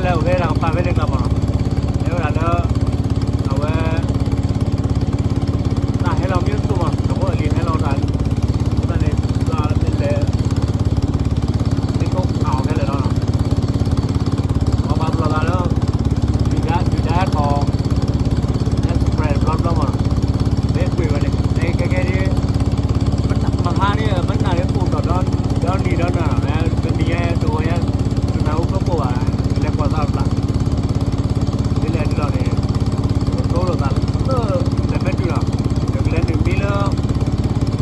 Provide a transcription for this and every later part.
လဲၤအိၣ်ဖဲတၢ်ကပၤဖဲန့ၣ်ကျါမးနီၤ, လဲၤဝဲဒၣ်လၢ အဝဲ တၢ်ဟဲလီၤမ့ၢ်တကိၢ်မး တၢ်ဖိအလံၤဟဲလီၤတၢ် အဃိသတးန့ၣ် ပှၤမ့ၢ်လဲၤ မ့ၢ်ထိၣ်ခးအီၤခဲလၢာ်လီၤနီၤ, ပှၤပာ်ပလီၢ်သးလၢ ဒုၣ်ဒါ ဒုၣ်ဒါထီၣ် ဟဲ spread တဘျီတဘျီမးနီၤ, မ့ၢ်ကွံာ်ဝဲန့ၣ် ခဲခဲဒ် မဟါန့ၣ် မနၤန့ၣ်အိၣ်ထီၣ်ဒီနံၤဒီနၤနီၤ, တနံၤညါတဂီၤညါ တနၤအိၣ်ဖျိကိၣ်ဘၣ်, လဲၤကွၢ်သးတဘျီ ဒ်လဲၣ်ဒ်လဲၣ်န့ၣ် ပကတိလိာ်သးလၢ လဲၤမဲာ်တုၤလီၤ, ယကလဲၤ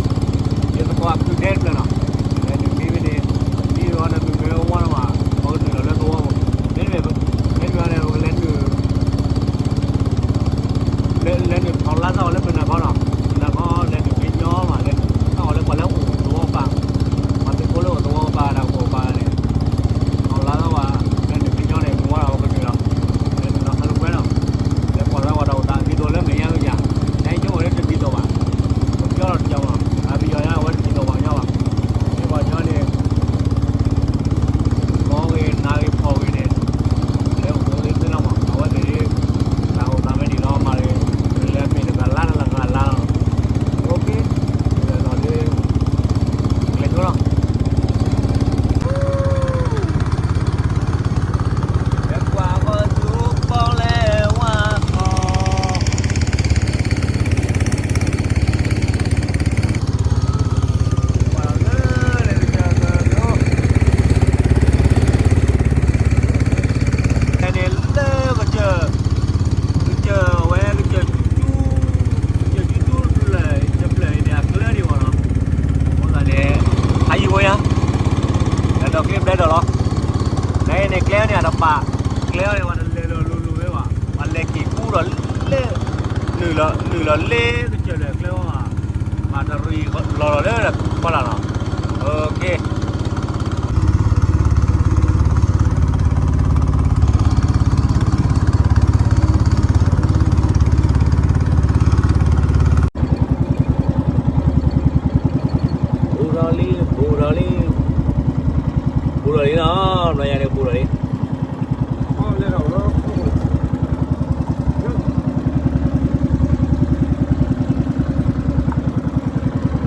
နုာ်မံလၢ ယသကိးအကုၢ်ဒဲတဖျၢၣ်နီၤ, လဲၤနုာ်မံဖဲန့ၣ် မံဝဲဒီးမုၢ်မ့ၢ်ဝါနီၤမး ပကနုာ်လီၤလၢသဝီပူၤ, မ့မ့ၢ် မ့မ့ၢ်န့ၣ် ပကလဲၤနုာ် လဲၤ လဲၤနုာ်ထီၣ်လါသီၣ်ဝဲလၢမုၢ်နၤခီနီၤ, မုၢ်နၤခီလဲၤနုာ်မံညီမး လဲၤနုာ်ထီၣ်ဝဲလၢပှၤလၢအိၣ်သဝီပၤ, ပှၤသုးဖိလၢအိၣ်သဝီပၤ တၢ်ကီပၤန့ၣ် ထီၣ်လါသီၣ်ဝဲ လဲၤနုာ်မံညီန့ၣ် မုၢ်ဝါဒီးပကနုာ်လီၤ, လဲၤနုာ်လီၤဟးလိာ်ကွဲနီၤ, လဲၤကွၢ်သးကွၢ်တၢ်အိၣ်သး ဒ်သိးလၢမဲာ်ညါကယၤ, နဟဲကၠိဝဲလၢတဒ်သိးဘၣ်, ပကၠီလီၤတကၠီမးနီၤ, အဘျီယၤဝဲတဒ်သိးဘၣ်ညီဘၣ်, မ့ၢ်ပှၤကညီန့ၣ် ကီဂ့ၤ နၤဂ့ၤ ဖီၣ်ဂ့ၤန့ၣ် လဲၤအိၣ်သ့သ့လီၤမး အဝဲသ့ၣ် တၢ်အိၣ်သးမ့ၢ်ဒံးလီၤမးန့ၣ် လဲၤမ့ၢ်တဂၤလါတဂၤလါလီၤ, အိၣ်က့ၤ လဲၤလီၤလၢ ကျဲၤဆိလီၤ လဲၤကွၢ်အီၤဆူပီၣ်လဲၣ်ဝါခီ ကွၢ်လီၤလၢလဲၤကစၢၢ်ကၢၢ် ဖဲန့ၣ်လၢကစၢၢ်, ကစၢၢ်ဝဲကစၢၢ်ကၠူ, ကစၢၢ်ကၠူဒူတဖျၢၣ်, တဖျၢၣ်အံၤန့ၣ် အကျဲဒံးဘၣ်နီၤ, အဃိသတးန့ၣ် ဟးယံၤဖိညါ, လဲၤဒီးကျဲဘျဲဒီးလီၤ, နန့ၣ်ကျဲန့ၣ် အတပာ်, ကျဲအီၤန့ၣ် ပှၤတလဲၤလီၤလိၤလိၤဝဲဘၣ်, ပှၤလဲၤက့ၤကူဒီးလၢ နုာ်လီၤ, နုာ်လီၤလ့ကစၢၢ်ဒီးကျဲအီၤဘၣ်, ဘၣ်တရံးလီၤလီၤလၢတၢ်ကူဖီလာ်နီၤ, အိၣ်က့ၤ ဘူးထီၣ်လံ, ဘူးထီၣ်လံ, ဘူးထီၣ်လံနီၤ, ဘျီညါန့ၣ်ဘူးထီၣ်လ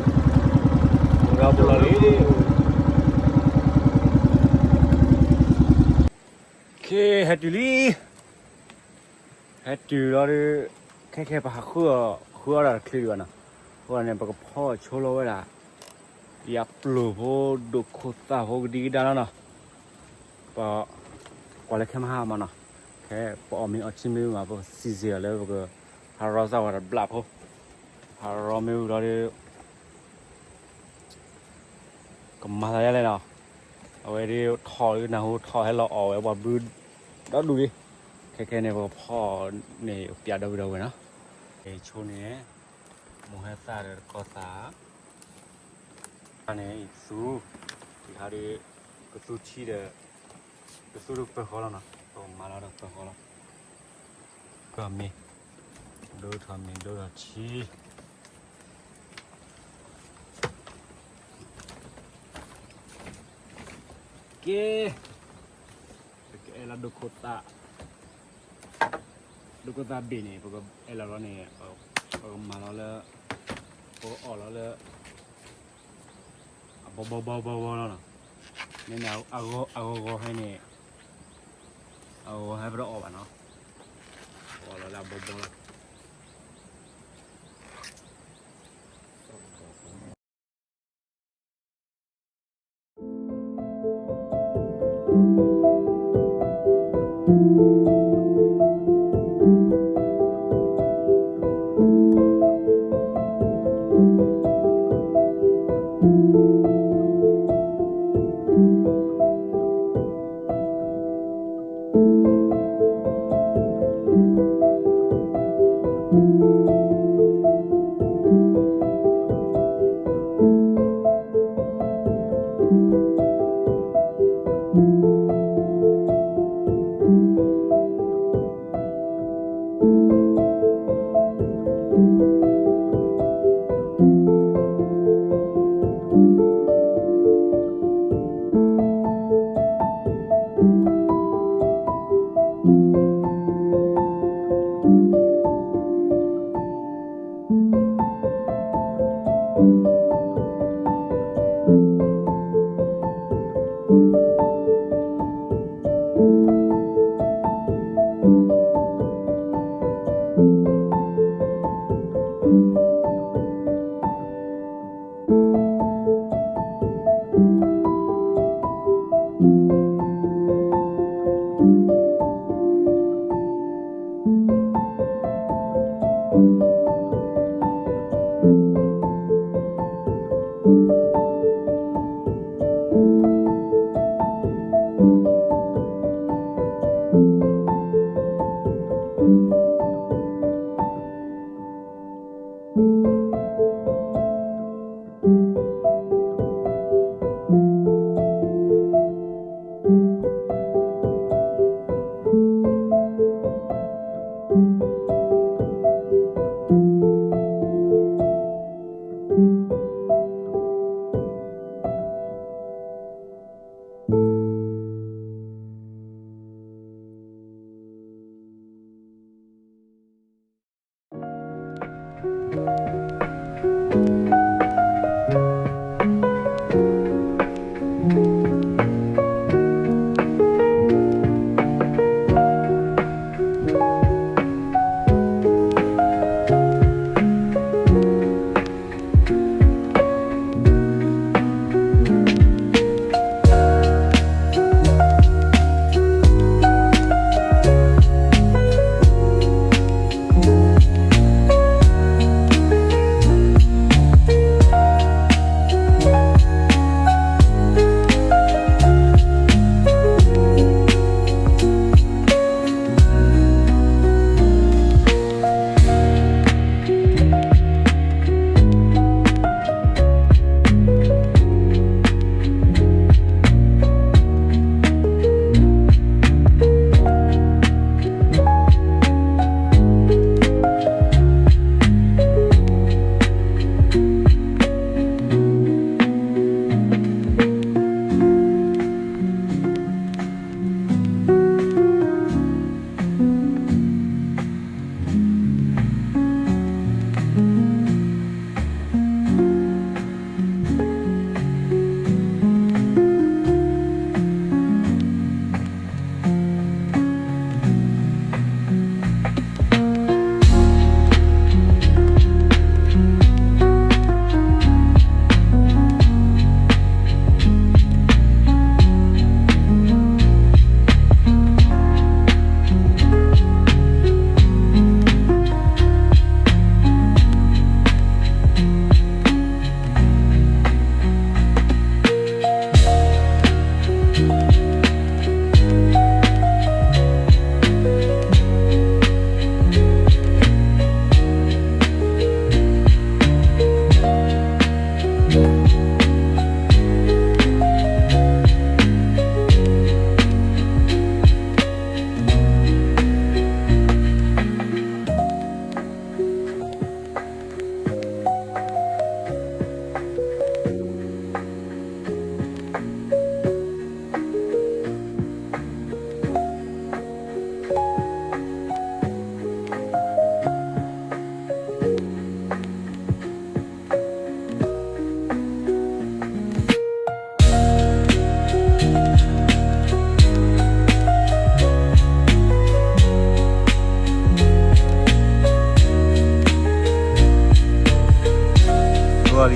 ံ, ဘူးထီၣ်လံ, က့ၤဟဲတုၤလံ ဟဲတုၤလီၤဒီး ခဲခဲပဟးဃုအီၣ် ဃုအီၣ်ဒၣ်တချုးဒံးဘၣ်နီၤ, အဃိန့ၣ် ပကဖီၣ်ဆိလီၤဝဲဒၣ် ယပျိၢ်ဖိ ဒိၣ်ခိၣ်သၣ်ဖိကဒံကဒါလီၤနီၤ, ပ ကွၢ်လၢခဲမဟါမးနီၤ, ခဲပအီၣ်မ့ၤအီထံမ့ၢ်မး ပစံးစ့ၢ်လီၤလၢပက ဟးရီသၣ်ဝဲတဘျးဖိ, ဟးရီမ့ၢ်ဝံၤလီၤဒီး ကမၤသးဒ်လဲၣ်နီၤ, အဝဲဒ်ထီၣ်နၢ်ဟူထီၣ်ဟဲလီၤအီၣ်ဝဲပှၤဘု ဒီဒူၣ်လံ, ခဲခဲန့ၣ် ပကဖီၣ်န့ၣ် ပျးဒီပုၢ်ဒီဝဲၢ်နီၤ, ဆိန့ၣ် မိၢ်ဟဲသၣ်ဒီးတကီၢ်သၣ်, န့ၣ် သူ, ယဟးဒီး ကသူထံဒီး ကသူတပၢၢ်ဃီလီၤနီၤ, ပကမၤလီၤဒီးပၢၢ်ဃီလီၤ, ကမ့ၢ် ဒိထီၣ်မ့ၢ်ဒိထီၣ်ထံ က့ၤ, ပကအဲၣ်လီၤဒိခိၣ်သၣ်, ဒိခိၣ်သၣ်ဘ့ၣ်န့ၣ် ပကအဲၣ်လီၤလီၤန့ၣ် ပကမၤလီၤလၢ ပကအီၣ်လီၤလၢ အဘီဘီဘီဘီဘီလီၤနီၤ, မ့မ့ၢ်အဂီၤဂီၤဖဲန့ၣ် အဂီၤဟဲပတအီၣ်ဘၣ်နီၤ, ပအီၣ်လီၤလၢအဘီဘီလီၤ. အ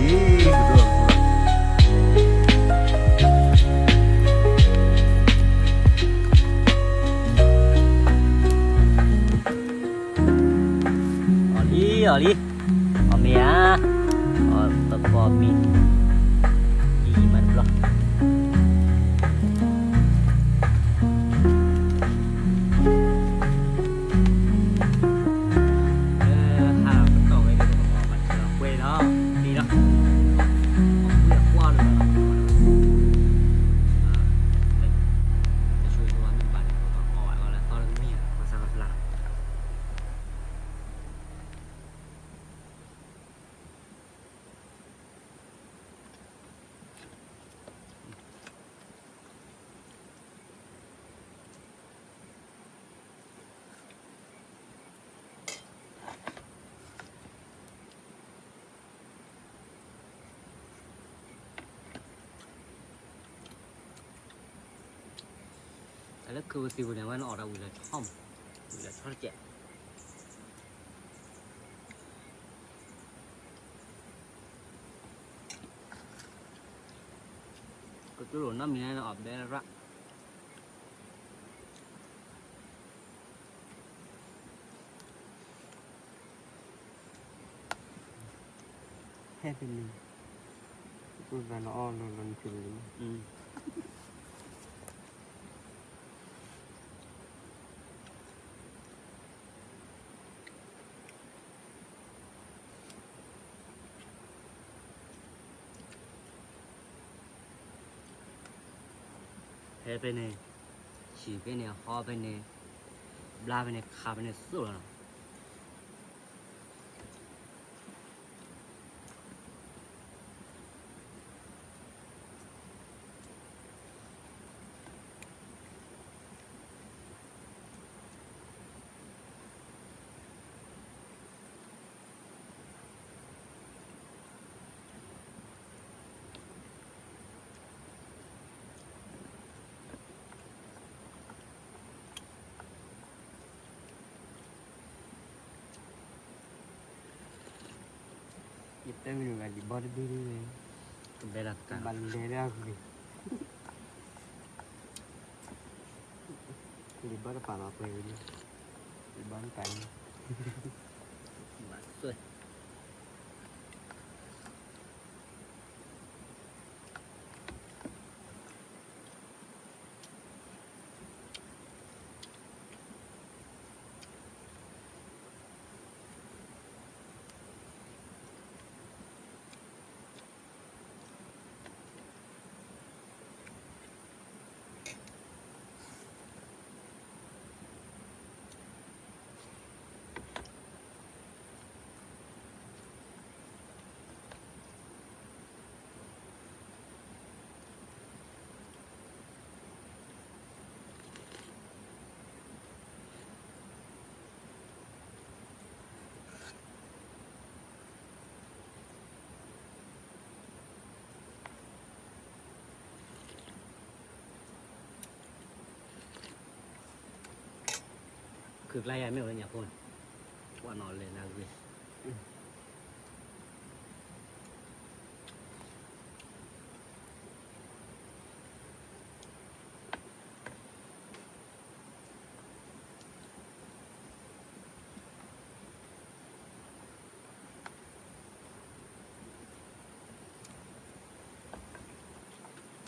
ီၤလံ အီၤလံ, အီၤမ့ၢ်ဧါ, အီၤသကိးမံၤ, အံၤမၤတဘျီ. လၢခုးဝဲသံပူၤန့ၣ် အဝဲန့ၣ်အီၣ်တၢ်ဝံၤလီၤဆီမး, ဝံၤလီၤဆီတကဲး, ကတိၤနီတမံၤန့ၣ်အီၣ်ဘဲရၣ် ဟဲဖဲန့ၣ်, ပူၤသးလီၤအီၣ်လီၤလီၤနထံၣ်လံ. ဟဲဖဲန့ၣ်, ဆံၣ်ဖဲန့ၣ်, ဟီဖဲန့ၣ်, ဘျါဖဲန့ၣ်, ခးဖဲန့ၣ်သိၣ်လီၤနီၤ. ယတဲမ့ၢ်ဂၤလံာ်ဘီတဘ့ၣ်ဒ်န့ၣ်, ကဘဲလီၤတကး, ဘၣ်လဲၤလၢအဂ့ၤ, လံာ်ဘီတပာ်လီၤပှဲၤဝဲလံ, လံာ်ဘီတပာ်လံ, ဘၣ်သွဲၣ် ခုၣ်ကျါယၤမ့ၢ်အိၣ်လၢညၣ်ဖိန့ၣ်, ပှၤနီၣ်လဲၤနၤဂ့ၤ,